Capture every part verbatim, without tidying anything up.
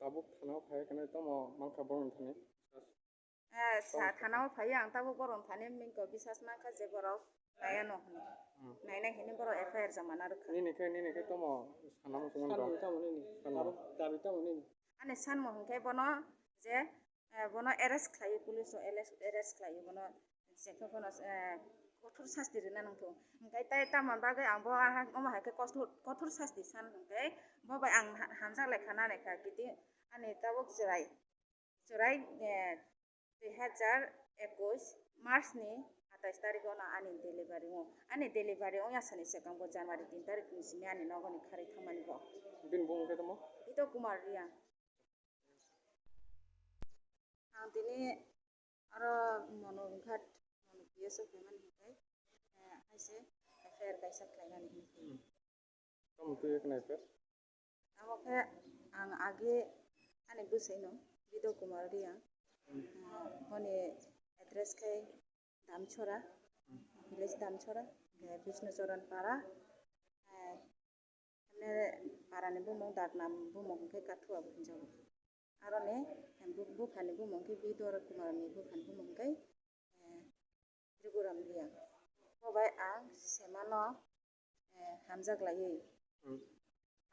Tabuk thana o phai khe nai tamo mankha borok ni thani. Eh, sa thana o phai ang tabuk borok ni thani mingko bisas mankha je borok nai ano hwnwi. Hmm. Nainai hwnwi borok F I R joma narwkha. Nini khe, nini khe tamo sana muchungma Sanmung rok. Tamo nini? Sanmung. Tabuk dabi tamo nini? Ani sanmung hwnkhe bono je, eh, bono arrest khlaiwi, police o arrest, arrest khlaiwi bono. Jekhe phano, eh, kothor sasti rwna nangkho. Hwnkhe tei tamoni bagwi ang bo, ah, omo hai khe kothor, kothor sasti san hwnkhe bo bai ang ha-, hamjak lai kha nani kha kiti ani tabuk chwrai, chwrai, eh, dui hazar ekush March ni atais tarikh o no ani delivery o, ani delivery wngya sani swkang bo January tin tarikh ni simi ani nogo ni kharwi thangmani bo. Bini bumung khe tamo? Bito Kumar Reang. Ang tini aro Manu Ghat, Manu P S o phaimani hwnkhe, eh, haise F I R kaisa khlaimani hwnkhe. Hmm. Tamo twi ekna F I R? Tamo khe ang age ani bwsaino Bido Kumar Reang. Hmm. Ah, boni address khe Damchora, village Damchora, eh, Bishnu Choron Para, eh, Hwnwi parani bumung Dakna bumung hwnkhe Kathua bo hwnjago. Aroni bu-, buphani bumung khe Bidor Kumar ni buphani bumung hwnkhe, eh, Triguram Reang. Bo bai ang semano, eh, hamjak laiwi, Hmm.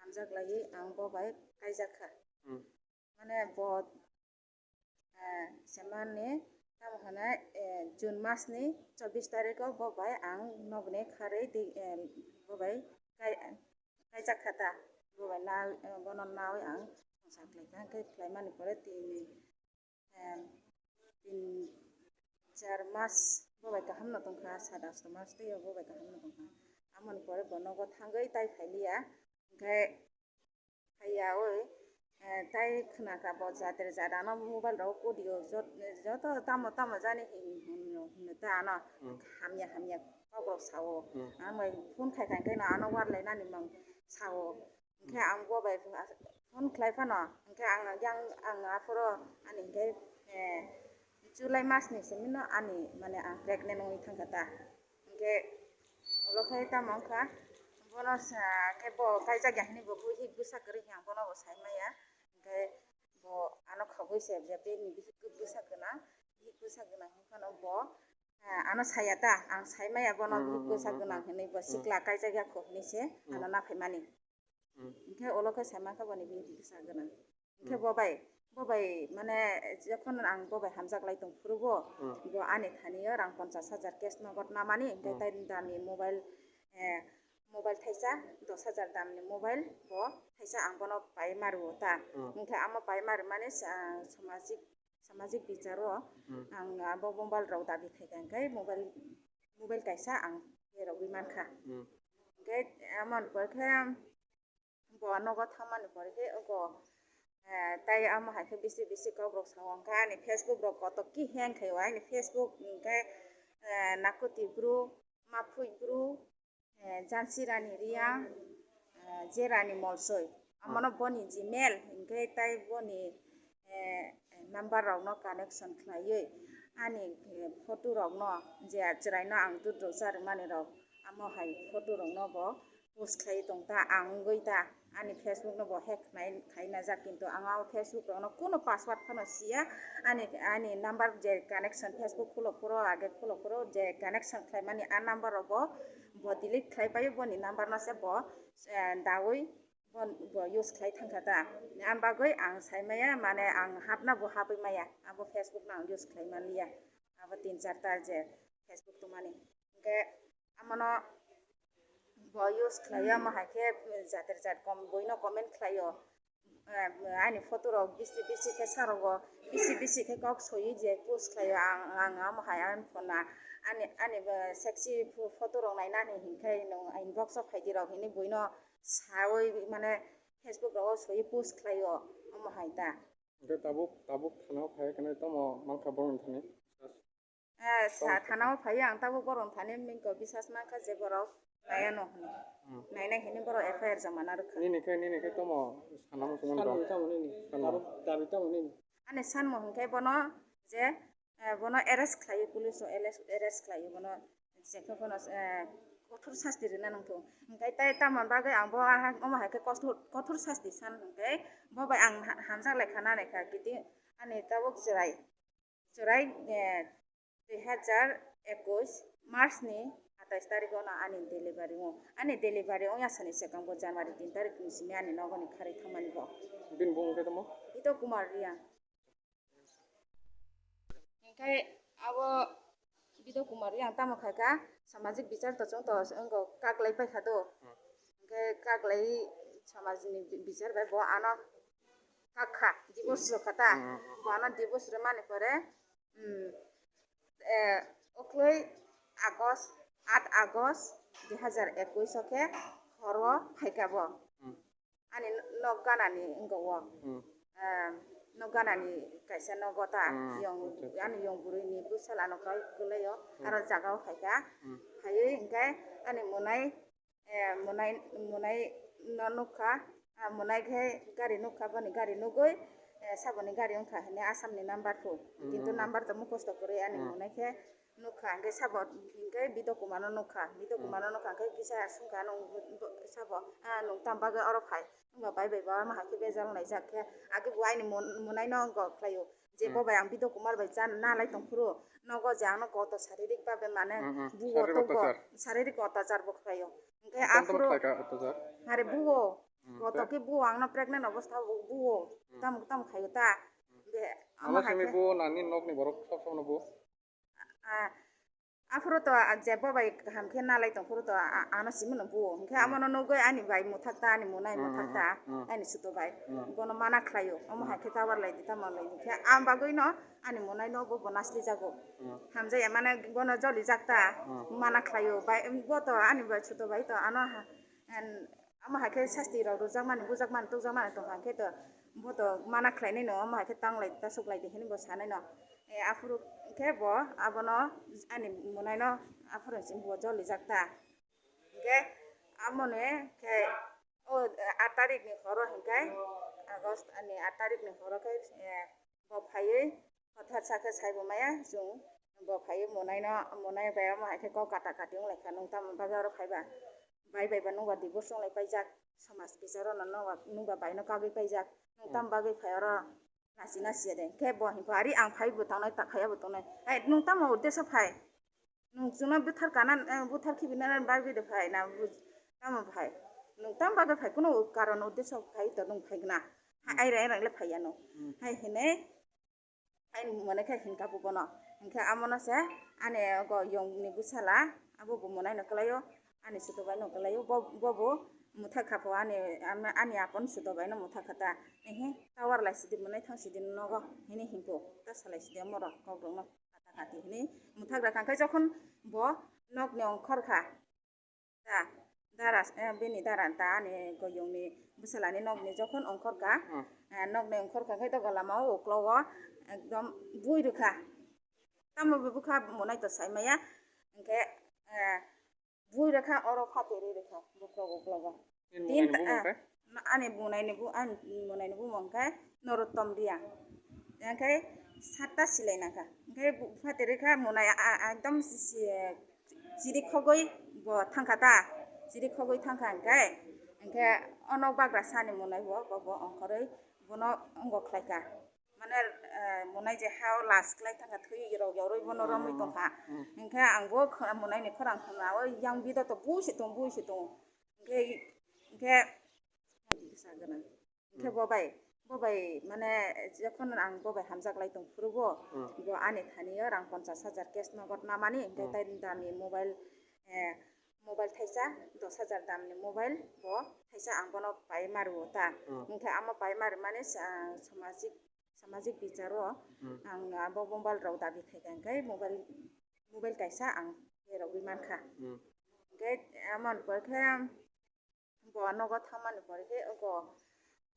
hamjak laiwi ang bo bai kaijak kha. Hmm. Mane bo, eh, semani tamo hwnwi, eh, June mas ni chobbish tarikh o bo bai ang nogni kharwi twi, eh, bo bai kai-, kaijak kha ta. Bo bai na, eh, bono nawi ang swngchar khlai kha, hwnkhe khlaimani pore tini, eh, tin char mas bo bai kaham no tongkha, sat asto mas twi o bo bai kaham no tongkha. Amoni pore bo nogo thangwi tai phailiya, hwnkhe Haiya oi, eh, tai khna kha bo jater jat ano mobile rok audio jot-, joto tamo tamo jani hin-, hin-, hinwi ta ano Hmm. hamya hamya kok rok sao. Hmm. Ang bai phone khai khai khe no ano warlai nani mang sao. Hwnkhe Hmm. ang bo bai phone khlai phano hwnkhe ang yang ang aphuru ani hwnkhe, eh, July mas ni simi no ani mane ang pregnant wngwi thangkha ta. Hwnkhe ulo khe tamo wngkha, bono sa khe bo kaijak ya hinwi bo hik bwsa kwrwi hinkhe ang bono bo sai maya. Hwnkhe bo ano khogwi se je bini bihik bwsa gwnang, bihik bwsa gwnang hinphano bo, ah, ano saya ta, ang sai maya bono Hmm, bihik hmm, bwsa hmm, gwnang hmm. hinwi bo Hmm. sikla kaijak ya kho hinwi se Hmm. ano naphaimani. Hmm. Hwnkhe ulo khe sai mankha boni bihik bwsa gwnang. Hwnkhe Hmm. bo bai, bo bai mane jokhon ang bo bai hamjak lai tong phuru bo, Hmm. bo ani thani o rang ponchas hajar cash nogod namani, hwnkhe Hmm. tai dami mobile, eh, mobile thaisa dos hajar dam ni mobile bo thaisa ang bono pai ma rwo ta. Hmm. Hwnkhe amo pai ma rwmani sa-, samajik, samajik bicharo Hmm. ang abo mobile rok dabi khai kha, hwnkhe mobile, mobile kaisa ang berogwi mankha. Hmm. Hwnkhe amoni pore khe bo nogo thangmani pore khe oko, eh, tai amo hai khe bisi bisi kok rok sao, hwnkhe ani Facebook rok kotok khe hang khaio, ani Facebook hwnkhe, eh, Nakuti Bru, Maphui Bru, eh, Jansi Rani Reang, eh, J Rani Molsoi. Amono boni Gmail, hwnkhe tai boni, eh, number rokno connection khlaiwi ani, eh, photo rokno je chwraino ang dudro charwmani rok, amo hai photo rokno bo post khlai tong ta, ang wngwi ta, ani Facebook no bo hack khlai, khlai najak, kintu ang o Facebook rokno kuno password phano siya, ani, ani number je connection Facebook khulo phuru, age khulo phuru je connection khlaimani a number rok bo, bo delete khlai paio, boni number no se bo, eh, dawi bo, bo use khlai thangkha ta. Ani bagwi ang sai maya, mane ang hapna bo hapwi maya, abo Facebook no ang use khlai manliya, abo tin char ta je Facebook tongmani. Hwnkhe amono bo use khlaio, amo hai khe jater jat kom buino comment khlaio. Eh, ani photo rok bisi bisi khe sa rogo, bisi bisi khe kok soiwi je post khlaio, ang, ang amo hai ani phone na, ani, ani, eh, sexy pho-, photo rok nainani hinkhe nwng inbox o phaidi rok hinwi buino sawi mane Facebook rogo soiwi post khlaio, amo hai ta. Hwnkhe tabuk, tabuk thana o phai khe nai tamo mankha borok ni thani? Eh, sa thana o phai ang tabuk borok ni thani mingko bisas mankha je borok nai ano hwnwi. Hmm. Nainai hinwi borok F I R joma narwkha. Nini khe, nini khe tamo sana muchungma rok? Sanmung tamo nini? Sanmung. Tabuk dabi tamo nini? Ani sanmung hwnkhe bono je, eh, bono arrest khlaiwi, police o arrest, arrest khlaiwi bono. Jekhe phano, eh, kothor sasti rwna nangthu. Hwnkhe tei tamoni bagwi ang bo, ah, omo hai khe kothor, kothor sasti san hwnkhe bo bai ang ha-, hamjak lai kha, nanai kha, kiti ani tabuk chwrai, chwrai, eh, dui hazar ekush March ni atais tarikh o no ani delivery o, ani delivery wngya sani swkang bo January tin tarikh ni simi ani nogo ni kharwi thangmani bo. Bini bumung khe tamo? Bito Kumar Reang. Hingkhe abo Bidya Kumar yang tamo khaikha, samajik bichar to chwng to wngkha, kaklai paikha do. Hmm. Hingkhe kaklai samajni bi-, bichar bai bo ano kakha, divorce rwkha ta. Hmm, hmm, hmm. Bo ano divorce rwmani pore, hmm, eh, uklwi August, aat August dui hazar ekush o khe horo phaikha bo. Hmm. Ani nok ganani wngkha o. Hmm. Ah, nok ganani kaisa nogo ta, Hmm, yong, acha, acha. Ani yong bwrwini bwsala no kai kwlai o, Hmm. Aro jaga o phaikha. Hmm. Phaiwi hwnkhe ani monai, eh, monai, monai no nukha, ah, monai khe gari nukha, boni gari nugwi, eh, saboni gari wngkha hwnwi Assam ni number pho. Hmm, Kintu hmm. Number to mukhosto kwrwi ani Hmm. Monai khe nukha, hwnkhe sabo hwnkhe Bidya Kumar no nukha, Bidya Hmm. Kumar no nukha, hwnkhe kisa sungkha, "Nwng bo-, sabo, ah, nwng tamo bagwi oro phai?" Wngba bai bai bo omo hai khe bejal naijak khe, age bo aini mon-, monai no wngkha khlaio, je Hmm. Bo bai ang Bidya Kumar bai cha nalai tongphuru, nogo je ang no koto saririk bhabe mane Hmm, hmm. Buo Saririk togo, otyachar. Saririk otyachar bo khlaio. Hwnkhe Tamo tamo aphuru khlaikha otyachar. Are buo, Hmm, koto tei? Khe buo ang no pregnant obostha o buo, Hmm. Tamo tamo khaio ta. Hmm. Be, Ano omo hai simi khe buo nani nokni borok sob somono buo? Ah, aphuru to, ah, je bo bai kaham khe nalai tong phuru to, ah, ano simi no buo. Hwnkhe Hmm. Amo no nugwi ani bai muthak ta, ani monai Hmm, muthak hmm, ta, hmm, hmm. Ani suto bai. Hmm. Bono mana khlaio. Omo Hmm. Hai khe tower lai di, tamo lai di khe. Am bagwi no ani monai no bo, bo nasli jago. Hmm. Hamjaya mane bono joli jak ta, Hmm. Mana khlaio. Bai, bo to ani bai suto bai to ano ha-, en, Omo hai khe sasti rok rwjakmani, bujakmani, tukjakmani tongkha, hwnkhe to bo to mana khlainai no, omo hai khe tanglai ta, suklai di hinwi bo sanai no. E, aphuru khe bo abono ani monai no aphuru simi bo jolijak ta. Hwnkhe amoni khe o aat tarikh ni horo hwnkhe August ni aat tarikh ni horo khe, e, bo phaiwi Hotharsa khe saibo maya chwng, bo phaiwi monai no, monai bai omo hai khe kok kata kati wng lai kha, nwng tamo bagwi oro phai ba? Bai bai ba nwng ba divorce wng lai paijak, somaj bicharo no nwng ba, nwng ba bai no kagwi paijak, nwng Hmm. Tamo bagwi phai oro nachi nachi ya de? Khe bo hwn pho, "Ari ang phai bo tangnai, ta khaiya bo tangnai." Hai, nwng tamo uddesho phai? Nwng chwngno buthar kana, eh, buthar khibi nani bagwi de phai na, bu-, tamo phai? Nwng tamo bagwi phai? Kuno karon uddesho phai to nwng phai gana. Ha, Hmm. Aira aira le phai ya no. Hmm. Hai hwnwi Ani monai khe hinka bo bono. Hinkhe amono se ani ogo yongni bwsala, abo bo monai no kwlaio, ani suto bai no kwlaio, bo, bo bo mwthak kha pho ani, ani apon suto bai no mwthak kha ta. Ehe, tower lai sidi monai thang sidi nogo, hini hinko, ta salai sidi amoro kok rok no kata kati hini mwthak rakha. Hinkhe jokhon bo nok ni ongkhor kha, Ta, dara, eh, bini dara ta ani goyongni bwsalani nokni jokhon ongkhorkha, Hmm. Eh, nokni ongkhorkha khe doga lama o uklogo ekdom bui rwkha. Tamo bo bwkha monai to sai maya, hinkhe, eh, bui rwkha oro phatwi rwi rwkha buklogo uklogo. Nini Tin monai ni ta-, bumung ah, khe? Ani monai ni bu-, ani monai ni bumung khe Norottom Reang. Hinkhe satta silai nangkha. Hinkhe bu-, phatwi rwkha monai a, a, ekdom si, si, chiri khogwi bo thangkha ta, chiri khogwi thangkha hinkhe, hinkhe o nok bagra sani monai bo, bo, bo ongkhorwi bono ongo khlaikha. Mane, eh, monai je ha o las khlai thangkha, thwi rok yorwi bono romwi Hmm, tongkha. Hmm. Hinkhe ang bo khna-, monai ni khorang khna o yang bido to bui se tong, bui se tong. Hinkhe, hinkhe, Hinkhe Hmm. Bo bai, bo bai mane jokhon ang bo bai hamjak lai tong phuru bo, Hmm. Bo ani thani o rang ponchas hajar cash nogod namani, hinkhe Hmm. Tai dam ni mobile, eh, mobile thaisa dos hajar dam ni mobile bo thaisa ang bono pai ma rwo ta. Hmm. Hinkhe amo pai ma rwmani sa-, samajik, samajik bicharo Hmm. Ang abo mobile rok dabi khaikha hinkhe mobile, mobile kaisa ang berogwi mankha. Hmm. Hinkhe amo ni pore khe Bo nogo thangmani pore khe oko,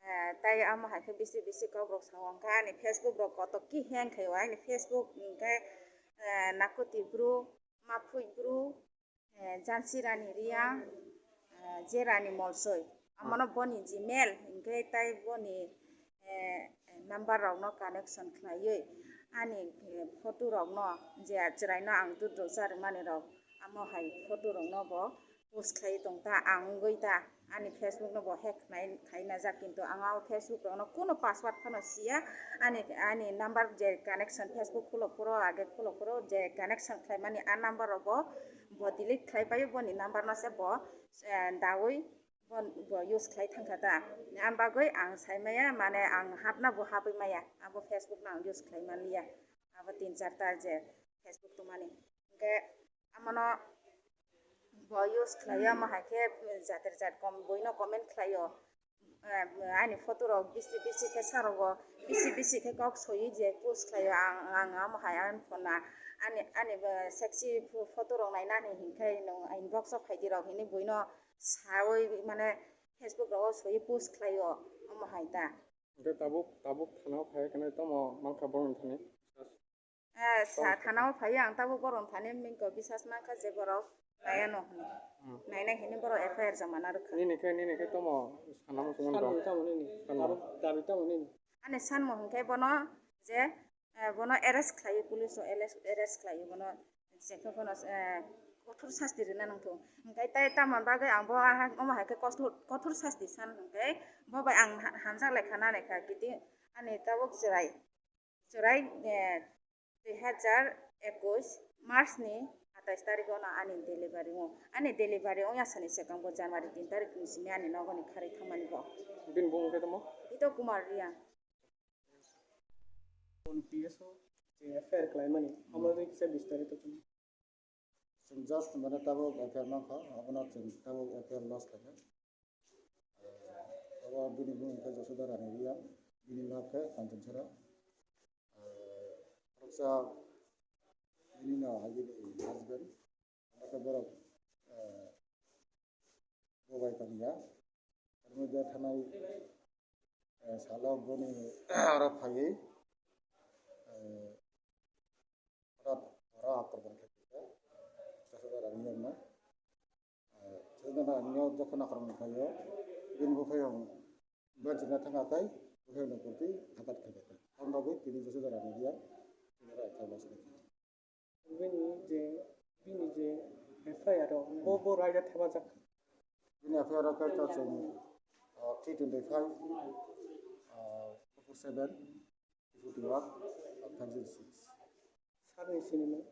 eh, tai amo hai khe bisi bisi kok rok sao, hwnkhe ani Facebook rok kotok ki hang khaio, ani Facebook hwnkhe, eh, Nakuti Bru, Maphui Bru, eh, Jansi Rani Reang, eh, J Rani Molsoi. Amono boni Gmail hwnkhe tai boni, eh, number rokno connection khlaiwi ani, eh, photo rokno je chwraino ang dudro charwmani rok Amo hai photo rokno bo post khlai tong ta, ang wngwi ta, ani Facebook no bo hack khlai, khlai najak, kintu ang o Facebook rokno kuno password phano siya, ani, ani number je connection Facebook khulo phuru, age khulo phuru je connection khlaimani a number rok bo, bo delete khlai paio, boni number no se bo, eh, dawi bo, bo use khlai thangkha ta. Am bagwi ang sai maya, mane ang hapna bo hapwi maya, abo Facebook no ang use khlai manliya, abo tin char ta je Facebook tongmani. Hwnkhe Amono bo use khlaio, amo hai khe jatir jat kom buino comment khlaio. Eh, ani photo rok bisi bisi khe sa rogo, bisi bisi khe kok soiwi je post khlaio. Ang, ang amo hai ani phone na, ani, ani, eh, sexy pho-, photo rok nainani hinkhe nwng inbox o phaidi rok hinwi buino sawi mane Facebook rogo soiwi post khlaio, omo hai ta. Hwnkhe tabuk, tabuk thana o phai khe nai tamo mankha borokni thani? Eh, sa thana o phai ang tabuk borok thani mingko bisas mankha je borok nai ano hwnwi. Hmm. Nainai hwnwi borok F I R joma na rwkha. Nini khe, nini khe tamo sanamo sumon Sanmung tong? Tamo nini? Sanmung. Dabi, dabi tamo nini? Ani sanmung hwnkhe bono je, eh, bono arrest khlaiwi, police o arrest, arrest khlaiwi bono je khe bono, eh, kothor sasti rwna nangthung. Hwnkhe tei tamo bagwi ang bo ah, omo hai khe kothor, kothor sasti san hwnkhe bo bai ang ha-, hamjak lai kha, nanai kha, kiti ani tabuk chwrai. Chwrai, eh, dui hajar ekush March ni atais tarikh o no ani delivery o, ani delivery wngya sani swkang bo January tin tarikh ni simi ani nogo ni kharwi thangmani bo. Bini bumung khe tamo? Bito Kumar Reang. P S o je F I R khlaimani, omo twi kisa bistarito chwng. Chwng just mane tabuk F I R mankha, abono chwng tabuk F I R lodge khaikha. Abo bini bumung khe Josoda Rani Reang, bini nok khe Kanchanchara. Khoroksa bini no agini husband, abo khe borok, eh, bo bai tongya. Aro thanai, eh, salo boni aro phaiwi, eh, Hora, hora ator bang khe kisa, Josoda Rani Reang no. Eh, Josoda Rani Reang no jokhon akhormani phaio, bini buphayung banchina thangkha tei buphayung no kurti atat khaikha. Tamni bagwi tini Josoda Rani Reang, tini oro ekta bachina khaikha. Bini je, bini je F I R o, bo, bo raida thepajak. Bini F I R o khe chwng, ah, three twenty-five, ah, four four seven, fifty one, ah, five zero six. Sakni sinimung?